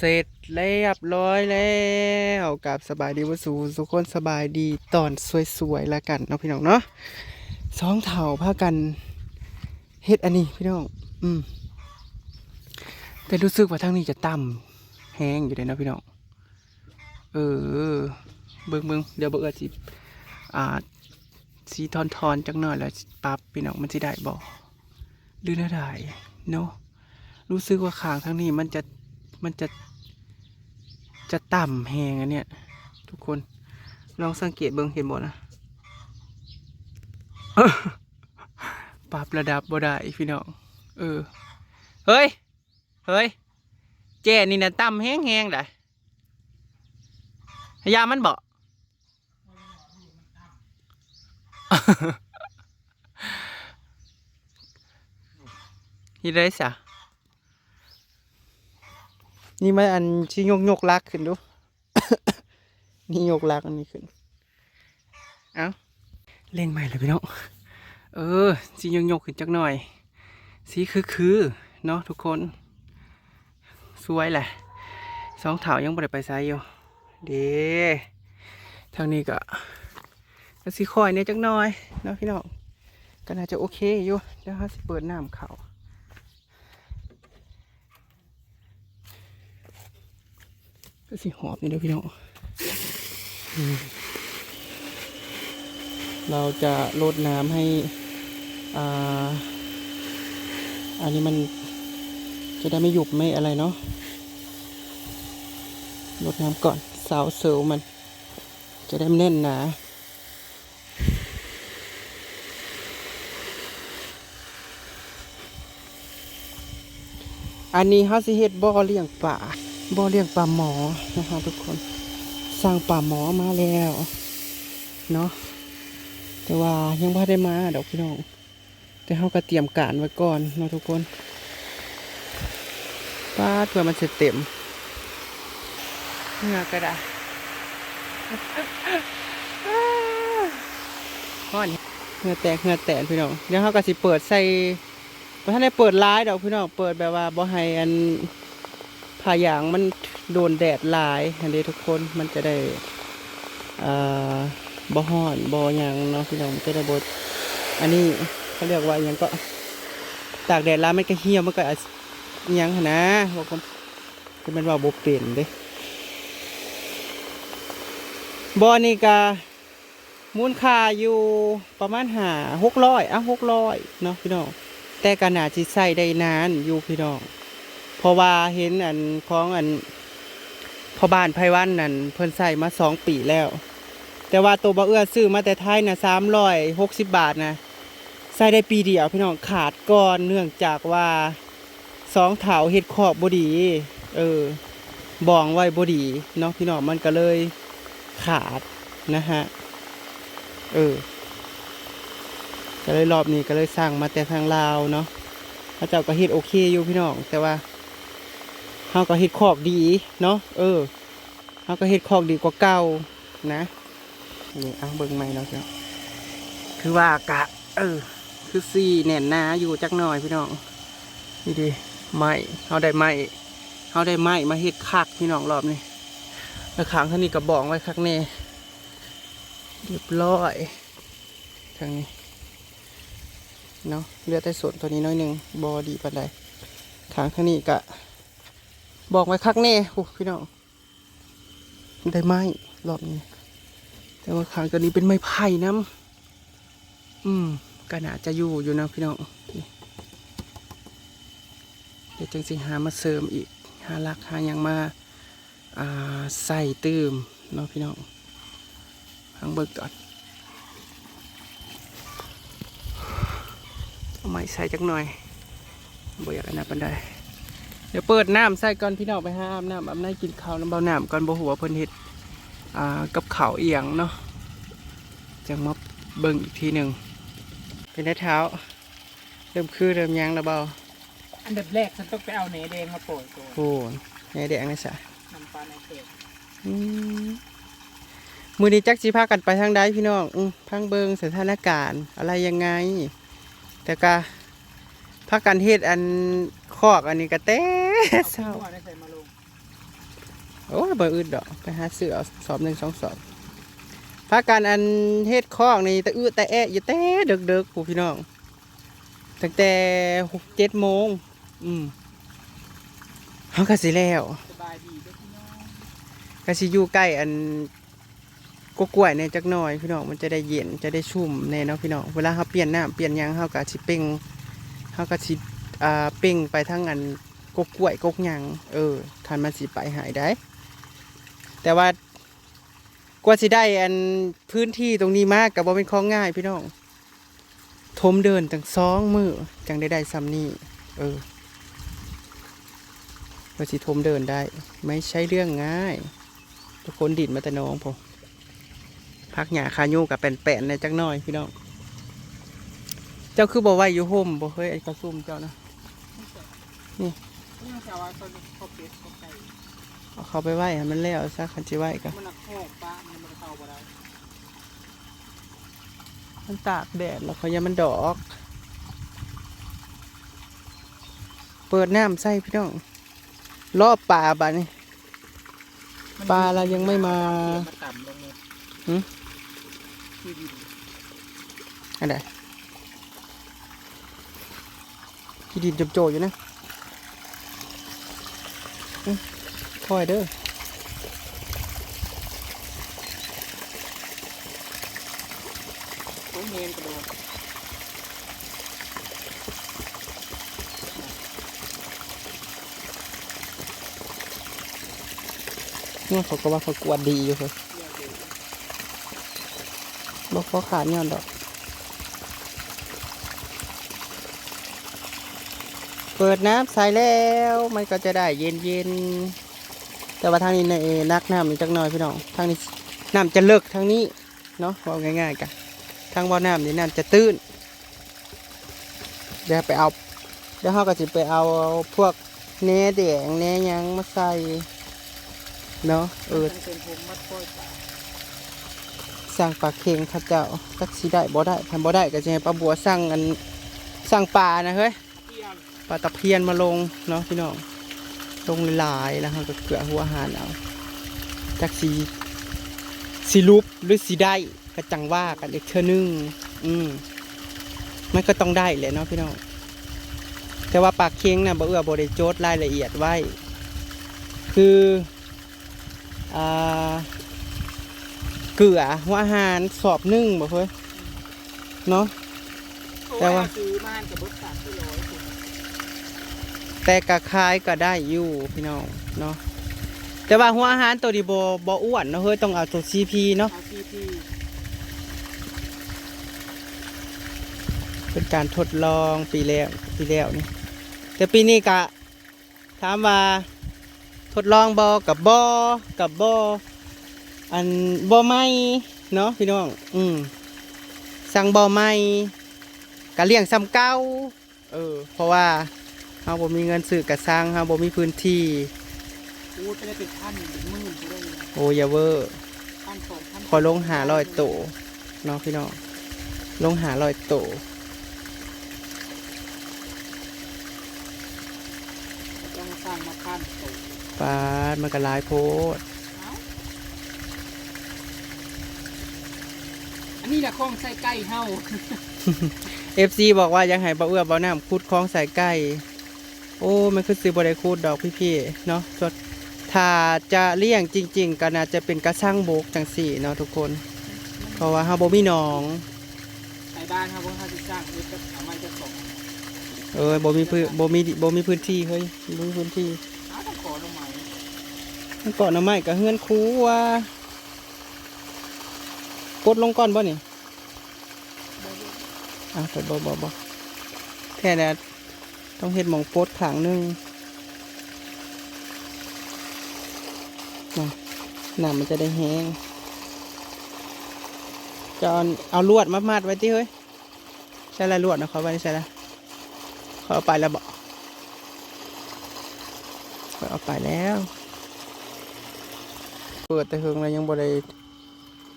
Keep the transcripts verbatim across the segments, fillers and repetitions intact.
เสร็จเรียบร้อยแล้ว กับสบายดีบ่สู่สู่คน สบายดีตอนสวยๆแล้วกันเนาะพี่น้องเนาะ สองเฒ่าพากันเฮ็ดอันนี้พี่น้อง อืม แต่รู้สึกว่าทางนี้จะต่ำแฮงอยู่เด้เนาะพี่น้อง เออ เบิ่งๆ เดี๋ยวบ่เอื้อสิ อ่า สิทอนๆจักหน่อยแล้วสิปรับพี่น้อง มันสิได้บ่ หรือแนวใดเนาะ รู้สึกว่าข้างทางนี้มันจะ มันจะ จะต่ำแฮงอันเนี้ย ทุกคน ลองสังเกตเบิ่ง เห็นบ่นะ ปรับระดับบ่ได้พี่น้อง เออ เฮ้ย เฮ้ย แจ้นี่นะต่ำแฮงๆ ได๋ ยามันบ่ เฮ็ดได้ซะ นี่มาอันสิยกๆลักขึ้นดู นี่ยกลักอันนี้ขึ้น เอ้า เร่งใหม่เลยพี่น้อง เออ สิยกๆขึ้นจักหน่อย สิคือๆเนาะทุกคน สวยแหละ สองเฒ่ายังบ่ได้ไปไสอยู่ เด้ ทางนี้ก็ ก็สิค่อยแหน่จักหน่อยเนาะพี่น้อง ก็น่าจะโอเคอยู่ เดี๋ยวเฮาสิเปิดน้ำเข้า ก็สิหอบนี่เด้อพี่น้อง อืม เราจะรดน้ำให้ อ่า อันนี้มันจะได้ไม่หยุบไม่อะไรเนาะ รดน้ำก่อน เสาเสริมมัน จะได้ไม่แน่นหนา อันนี้เฮาสิเฮ็ดบ่อเลี้ยงปลา บ่อเลี้ยงปลาหมอนะคะทุกคน สั่งปลาหมอมาแล้วเนาะ แต่ว่ายังบ่ได้มาดอกพี่น้อง แต่เฮาก็เตรียมการไว้ก่อนเนาะทุกคน ป๊าด เพื่อมันสิเต็ม เหงื่อก็ได้ ฮ้อน เหงื่อแตก เหงื่อแตกพี่น้อง เดี๋ยวเฮาก็สิเปิดใส่ บ่ทันได้เปิดหลายดอกพี่น้อง เปิดแบบว่าบ่ให้อัน ผ้ายางมันโดนแดดหลายหั้นเด้ทุกคน มันจะได้ เอ่อ บ่ฮ้อน บ่หยังเนาะพี่น้อง จะได้บ่ อันนี้เขาเรียกว่าหยังก็ ตากแดดหลายมันก็เหี่ยว มันก็อาจ หยังหั้นนะ ว่าก็ จะแม่นว่าบ่เป็นเด้ บ่อนี่ก็ มูลค่าอยู่ประมาณห้า หกร้อย อ่ะ หกร้อยเนาะพี่น้อง แต่ก็น่าสิใช้ได้นานอยู่พี่น้อง เพราะว่าเห็นอันของอันพ่อบ้านไพวันนั่น เพิ่นใช้มาสองปีแล้ว แต่ว่าตัวบ่าวเอื้อซื้อมาแต่ไทยน่ะ สามร้อยหกสิบบาทนะ ใช้ได้ปีเดียวพี่น้อง ขาดก่อน เนื่องจากว่า สองเฒ่าเฮ็ดคอกบ่ดี เออ บ่องไว้บ่ดีเนาะพี่น้อง มันก็เลยขาดนะฮะ เออ ก็เลยรอบนี้ก็เลยสั่งมาแต่ทางลาวเนาะ เขาเจ้าก็เฮ็ดโอเคอยู่พี่น้อง แต่ว่า เฮาก็เฮ็ดคอกดีเนาะ เออ เฮาก็เฮ็ดคอกดีกว่าเก่านะ นี่ เอาเบิ่งใหม่เนาะพี่น้อง คือว่ากะ เออ คือสิแน่นหนาอยู่จักหน่อยพี่น้อง นี่เด้ ไม้ เฮาได้ไม้ เฮาได้ไม้มาเฮ็ดคักพี่น้องรอบนี้ แล้วข้างทางนี้ก็บ่องไว้คักแน่ เรียบร้อย ทางนี้ เนาะ เหลือแต่ส้นตัวนี้น้อยหนึ่ง บ่ดีปานใด ข้างทางนี้ก็บ่องไว้คักแน่ โอ้ พี่น้อง ได้ไม้รอบนี้ แต่ว่าข้างตัวนี้เป็นไม้ไผ่นำ อืม ก็น่าจะอยู่อยู่นะพี่น้อง เดี๋ยวจั่งสิหามาเสริมอีก หาหลักหาหยังมา อ่า ใส่ตื่มเนาะพี่น้อง ฟังเบิ่งก่อน เอาไม้ใส่จักหน่อย บ่อยากอันนั้นปานใด เดี๋ยวเปิดน้ำใส่ก่อนพี่น้อง ไปหาอาบน้ำอาบในกินข้าวนำบ่าวน้ำก่อน บ่ฮู้ว่าเพิ่นเฮ็ด อ่า กับข้าวอีหยังเนาะ จั่งมาเบิ่งอีกทีหนึ่ง เป็นไงเท้า เริ่มคือเริ่มหยังแล้วบ่าว อันดับแรกฉันต้องไปเอาแหนแดงมาปล่อยก่อน โอ้ แหนแดงเลยสะ น้ำปลาในเกลือ อืม มื้อนี้จักสิพากันไปทางใดพี่น้อง อืม ฟังเบิ่งสถานการณ์อะไรยังไง แต่ก็พากันเฮ็ดอันคอกอันนี้ก็แต่ เอาขี้ เช้า งัวได้ใส่มาลง โอ้ย บ่อึดดอก ไปหาซื้อเอาสอบหนึ่งสองสอบ พากันอันเฮ็ดคอกนี่ตะอื้อตะแอะอยู่แต่เดิกๆ พู้นพี่น้อง ตั้งแต่หกเจ็ดโมง อืม เฮาก็สิแล้ว สบายดีเด้อพี่น้อง ก็สิอยู่ใกล้อันกกกล้วยแหน่จักหน่อยพี่น้อง มันจะได้เย็น จะได้ชุ่มแหน่เนาะพี่น้อง เวลาเฮาเปลี่ยนน้ำเปลี่ยนหยัง เฮาก็สิเป่ง เฮาก็สิ อ่า เป่งไปทางอันกกกล้วยกกหยัง เออ คันมันสิไปหายได้ แต่ว่า กว่าสิได้อันพื้นที่ตรงนี้มาก็บ่เป็นของง่ายพี่น้อง ถมเดินตั้งสองมื้อจั่งได้ได้ส่ำนี้ เออ กว่าสิถมเดินได้ ไม่ใช่เรื่องง่าย ทุกคนดินมาแต่หนองพู้น ผักหญ้าคายูกับแป้นๆ แหน่จักหน่อยพี่น้อง เจ้าคือบ่ไว้อยู่ห่มบ่เฮ้ย ไอ้กระซุมเจ้านะ นี่ ยังจะว่าเขาเขาเป็ดเขาไก่ เอาเขาไปไว้ให้มันแล้วซะ คันสิไว้ก็ มันน่ะคอกปะ มันมันเข้าบ่ได้ มันตากแดดแล้วเขายังมันดอก เปิดน้ำใส่พี่น้อง รอปลาบาดนี้ มัน ปลาเรายังไม่มา มาต่ำลงเลย หึ ขี้ดิน อันใด ขี้ดินจมโจอยู่นะ อืม ค่อยเด้อ โอ้ย เมนกระโดด เนี่ยเขาก็ว่าเขากวาดดีอยู่เลย บ่ขอขาดย้อนดอก เปิดน้ำใส่แล้ว มันก็จะได้เย็นๆ แต่ว่าทางนี้เนี่ย นักน้ำอีกจักหน่อยพี่น้อง ทางนี้น้ำจะเลิกทางนี้เนาะ เว้าง่ายๆ กะ ทางบ่อน้ำนี่น้ำจะตื้น เดี๋ยวไปเอา เดี๋ยวเฮาก็สิไปเอาพวกแหนแดงแหนหยังมาใส่เนาะ เออ จั่งเป็นผมมาปล่อยปลา สั่งปลาเค็งเขาเจ้า จักสิได้บ่ได้ คันบ่ได้ก็สิให้ป้าบัวสั่งอัน สั่งปลานะเฮ้ย เพียง ปลาตะเพียนมาลงเนาะพี่น้อง ลงหลายๆ แล้วเฮาก็เกลือหัวอาหารเอา จักสิ สิหลุบหรือสิได้ ก็จั่งว่ากันอีกเทื่อนึง อืม มันก็ต้องได้แหละเนาะพี่น้อง แต่ว่าปลาเค็งน่ะ บ่เอื้อบ่ได้จดรายละเอียดไว้ คือ อ่า เกลือหัวอาหารสอบหนึ่งบ่เฮ้ย เนาะ โอ้ย แต่ว่า ซื้อมาหั่นก็เบิดสามสี่ร้อยพุ้น แต่ก็ขายก็ได้อยู่พี่น้องเนาะ แต่ว่าหัวอาหารตัวนี้บ่ บ่อ้วนเนาะเฮ้ย ต้องเอาตัว ซี พี เนาะ เอา ซี พี เป็นการทดลองปีแล้ว ปีแล้วนี่ แต่ปีนี้ก็ ถามว่าทดลองบ่ กับบ่ กับบ่ อัน บ่ใหม่เนาะพี่น้อง อืม สั่งบ่ใหม่ ก็เลี้ยงส่ำเก่า เออ เพราะว่าเฮาบ่มีเงินซื้อกระชัง เฮาบ่มีพื้นที่ โอ้ย จะได้เป็นพันเป็นหมื่นก็ได้นะ โอ้ย อย่าเวอร์ พันสองพัน ขอลงห้าร้อยโตเนาะพี่น้อง ลงห้าร้อยโต ต้องสั่งมาพันโต ปาด มันก็หลายโพด เอ้า อันนี้แหละของใส่ไก่เฮา เอฟซี บอกว่าอยากให้บ่าวเอื้อบ่าวน้ำขุดของใส่ไก่ โอ้ มันคือสิบ่ได้ขุดดอกพี่ๆ เนาะ ถ้าจะเลี้ยงจริงๆ ก็น่าจะเป็นกระชังบกจั่งซี้เนาะทุกคน เพราะว่าเฮาบ่มีหนอง ไทบ้านเฮาบ่ เฮาสิสร้างเฮ็ดกับเอาไม้จักสอง เออ บ่มีพื้น บ่มี บ่มีพื้นที่เฮ้ย บ่มีพื้นที่ อ้าว ต้องขอหน่อไม้ มันเกาะหน่อไม้กับเฮือนครัว ปลดลงก่อนบ่นี่ อ่ะ แต่บ่ บ่ บ่ แค่นั้น ต้องเฮ็ดหม่องปลดข้างหนึ่ง นะ น้ำมันจะได้แห้ง จะเอา เอาลวดมามัดไว้ติเฮ้ย ใส่ละลวดนะ เขาไว้ใส่ละ เขาเอาไปแล้วบ่ เขาเอาไปแล้ว เปิดแต่เฮิงแล้วยังบ่ได้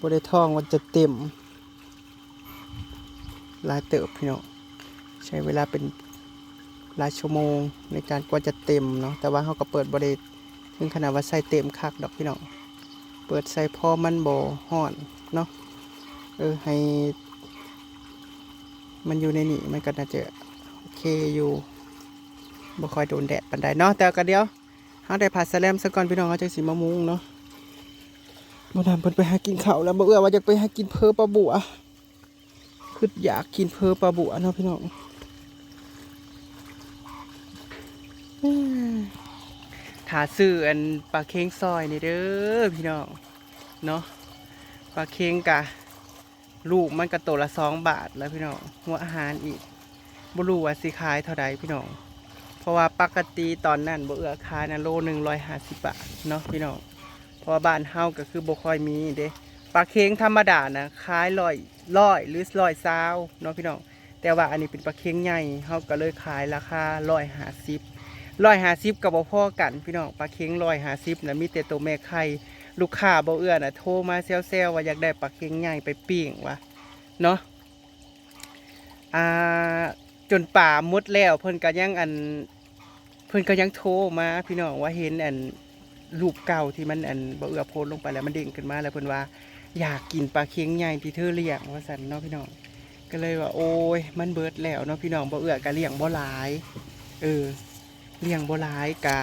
บ่ได้ท่องว่าจะเต็ม หลายเติบพี่น้อง ใช้เวลาเป็นหลายชั่วโมงในการกว่าจะเต็มเนาะ แต่ว่าเฮาก็เปิดบ่ได้ ถึงขนาดว่าใส่เต็มคักดอกพี่น้อง เปิดใส่พอมันบ่ฮ้อนเนาะ เออ ให้มันอยู่ในนี้ มันก็น่าจะโอเคอยู่ บ่ค่อยโดนแดดปานใดเนาะ แต่ก็เดี๋ยว เฮาได้ผ้าสแลมซะก่อนพี่น้อง เฮาจั่งสิมามุงเนาะ บ่าวน้ำเพิ่นไปหากินข้าวแล้ว บ่าวเอื้อว่าอยากไปหากินเผอปลาบัว คืออยากกินเผอปลาบัวเนาะพี่น้อง ถ้าซื้ออันปลาเค็งซอยนี่เด้อพี่น้องเนาะ ปลาเค็งกะ ลูกมันกะโตละสองบาทแล้วพี่น้อง หัวอาหารอีก บ่รู้ว่าสิขายเท่าใดพี่น้อง เพราะว่าปกติตอนนั้นบ่าวเอื้อขายนะ โลหนึ่งร้อยห้าสิบบาทเนาะพี่น้อง เพราะว่าบ้านเฮาก็คือบ่ค่อยมีเด้ ปลาเค็งธรรมดานะ ขายร้อย ร้อยหรือร้อยซาวเนาะพี่น้อง แต่ว่าอันนี้เป็นปลาเค็งใหญ่ เฮาก็เลยขายราคาร้อยห้าสิบ ร้อยห้าสิบก็บ่พอกันพี่น้อง ปลาเค็งร้อยห้าสิบนะ มีแต่โตแม่ไข่ ลูกค้าบ่าวเอื้อนะ โทรมาแซวๆ ว่าอยากได้ปลาเค็งใหญ่ไปปิ้งว่าเนาะ อ่า จนปลาหมดแล้ว เพิ่นก็ยังอัน เพิ่นก็ยังโทรมาพี่น้อง ว่าเห็นอัน รูปเก่าที่มันอัน บ่าวเอื้อโพสต์ลงไปแล้วมันเด้งขึ้นมา แล้วเพิ่นว่าอยากกินปลาเค็งใหญ่ที่เธอเลี้ยงว่าซั่นเนาะพี่น้อง ก็เลยว่า โอ้ย มันเบิดแล้วเนาะพี่น้อง บ่าวเอื้อก็เลี้ยงบ่หลาย เออ เลี้ยงบ่หลายกะ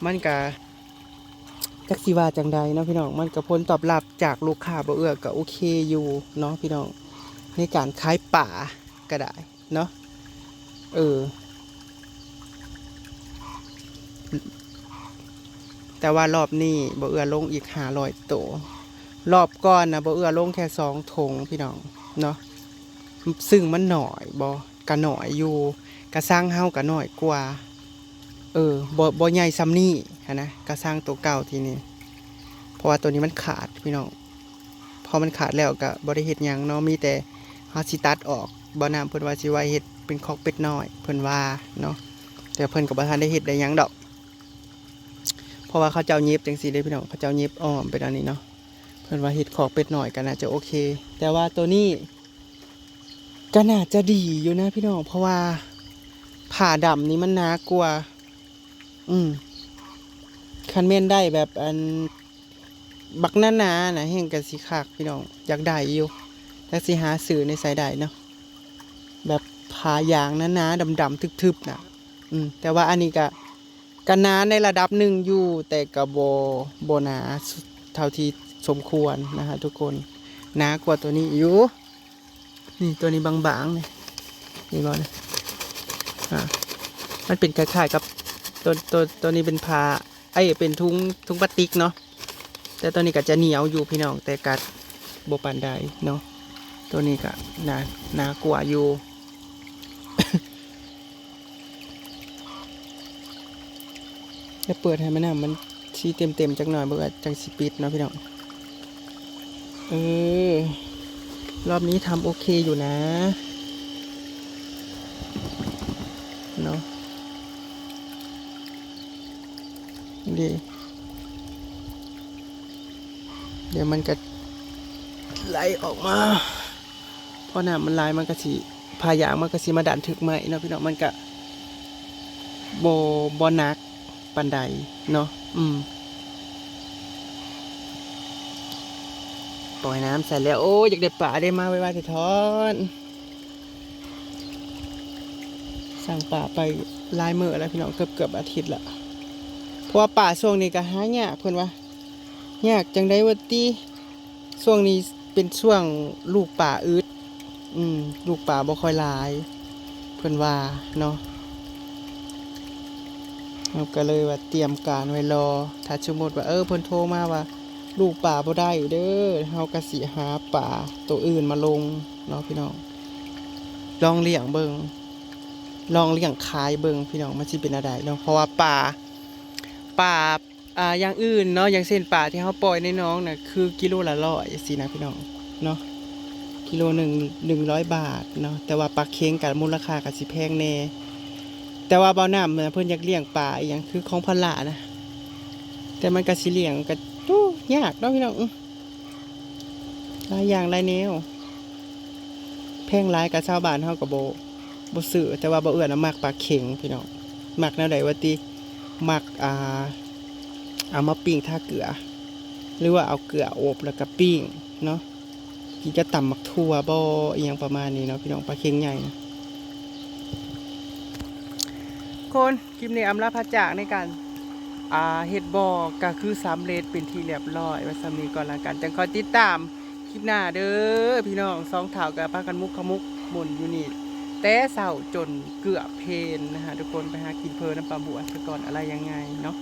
มันกะ จักสิว่าจั่งใดเนาะพี่น้อง มันกะผลตอบรับจากลูกค้าบ่าวเอื้อก็โอเคอยู่เนาะพี่น้อง ในการขายปลาก็ได้เนาะ เออ แต่ว่ารอบนี้บ่าวเอื้อลงอีกห้าร้อยโต รอบก่อนนะบ่าวเอื้อลงแค่สองถงพี่น้องเนาะ ซึ่งมันน้อยบ่ ก็น้อยอยู่ กะซังเฮาก็น้อยกว่า เออ บ่ บ่ใหญ่ส่ำนี้หั้นนะ กะซังโตเก่าที่นี่ เพราะว่าโตนี้มันขาดพี่น้อง พอมันขาดแล้วก็บ่ได้เฮ็ดหยังเนาะ มีแต่เฮาสิตัดออก บ่าวน้ำเพิ่นว่าสิไว้เฮ็ดเป็นคอกเป็ดน้อย เพิ่นว่าเนาะ แต่เพิ่นก็บ่ทันได้เฮ็ดได้หยังดอก เพราะว่าเขาเจ้าเย็บจั่งซี้เด้พี่น้อง เขาเจ้าเย็บอ้อมเป็นอันนี้เนาะ เพิ่นว่าเฮ็ดคอกเป็ดน้อยก็น่าจะโอเค แต่ว่าโตนี้ ก็น่าจะดีอยู่นะพี่น้อง เพราะว่าผ้าดำนี่มันหนากว่า อืม คันแม่นได้แบบอัน บักหนาๆนะ แฮงก็สิคักพี่น้อง อยากได้อยู่ จักสิหาซื้อในไสได้เนาะ แบบผ้ายางหนาๆ ดำๆ ทึบๆ น่ะ อืม แต่ว่าอันนี้ก็ ก็หนาในระดับหนึ่งอยู่ แต่ก็บ่ บ่หนาเท่าที่สมควรนะฮะทุกคน หนากว่าตัวนี้อยู่ นี่ตัวนี้บางๆ นี่ นี่บ่นี่ อ่า มันเป็นคล้ายๆ กับตัว ตัว ตัวนี้เป็นผ้า ไอ้ เป็นถุง ถุงพลาสติกเนาะ แต่ตัวนี้ก็จะเหนียวอยู่พี่น้อง แต่ก็บ่ปานใดเนาะ ตัวนี้ก็หนา หนากว่าอยู่ จะเปิดให้มันน้ำมันสีเต็มๆ จักหน่อย บ่ก็จั่งสิปิดเนาะพี่น้อง เออ รอบนี้ทำโอเคอยู่นะ เนาะ ดี เดี๋ยวมันก็ไหลออกมา พอน้ำมันไหลมันก็สิ ผ้ายางมันก็สิมาดันถึกไม้เนาะพี่น้อง มันก็บ่ บ่หนักปานใดเนาะ อืม ปล่อยน้ำใส่แล้ว โอ้ย อยากได้ปลาได้มาไวๆ เถาะทอน สั่งปลาไปหลายมื้อแล้วพี่น้อง เกือบๆ อาทิตย์ละ เพราะว่าปลาช่วงนี้ก็หายาก เพิ่นว่า ยากจั่งใดวะติ ช่วงนี้เป็นช่วงลูกปลาอึด อืม ลูกปลาบ่ค่อยหลาย เพิ่นว่าเนาะ เฮาก็เลยว่าเตรียมการไว้รอ ถ้าสมมุติว่า เออ เพิ่นโทรมาว่า ลูกปลาบ่ได้เด้อ เฮาก็สิหาปลาตัวอื่นมาลงเนาะพี่น้อง ลองเลี้ยงเบิ่ง ลองเลี้ยงขายเบิ่งพี่น้อง มันสิเป็นจั่งใดเนาะ เพราะว่าปลา ปลา อ่า อย่างอื่นเนาะ อย่างเช่นปลาที่เฮาปล่อยในหนองน่ะ คือกิโลละร้อยจั่งซี้นะพี่น้อง เนาะ กิโลหนึ่ง หนึ่งร้อยบาทเนาะ แต่ว่าปลาเค็งก็มูลค่าก็สิแพงแหน่ แต่ว่าบ่าวน้ำน่ะเพิ่นอยากเลี้ยงปลาอีหยังคือของพอลล่านะ แต่มันก็สิเลี้ยงก็ โอ้ ยากเนาะพี่น้อง อื้อ หลายอย่างหลายแนว แพงหลายก็ชาวบ้านเฮาก็บ่ บ่ซื้อ แต่ว่าบ่าวเอื้อน่ะมักปลาเค็งพี่น้อง มักแนวใดวะติ มัก อ่า เอามาปิ้งทาเกลือ หรือว่าเอาเกลืออบแล้วก็ปิ้งเนาะ กินกับตำหมากถั่วบ่ อีหยังประมาณนี้เนาะพี่น้อง ปลาเค็งใหญ่นะ คน คลิปนี้อำลาพระจากในการ อ่า เฮ็ดบ่อก็คือสำเร็จเป็นที่เรียบร้อย ไว้ส่ำนี้ก่อนละกัน จั่งคอยติดตามคลิปหน้าเด้อพี่น้อง สองเฒ่าก็พากันมุกขมุกหมุนอยู่นี่ แต่เช้าจนเกือบเพลนนะคะทุกคน ไปหากินเพลินน้ำปลาบัวซะก่อน อะไรยังไงเนาะ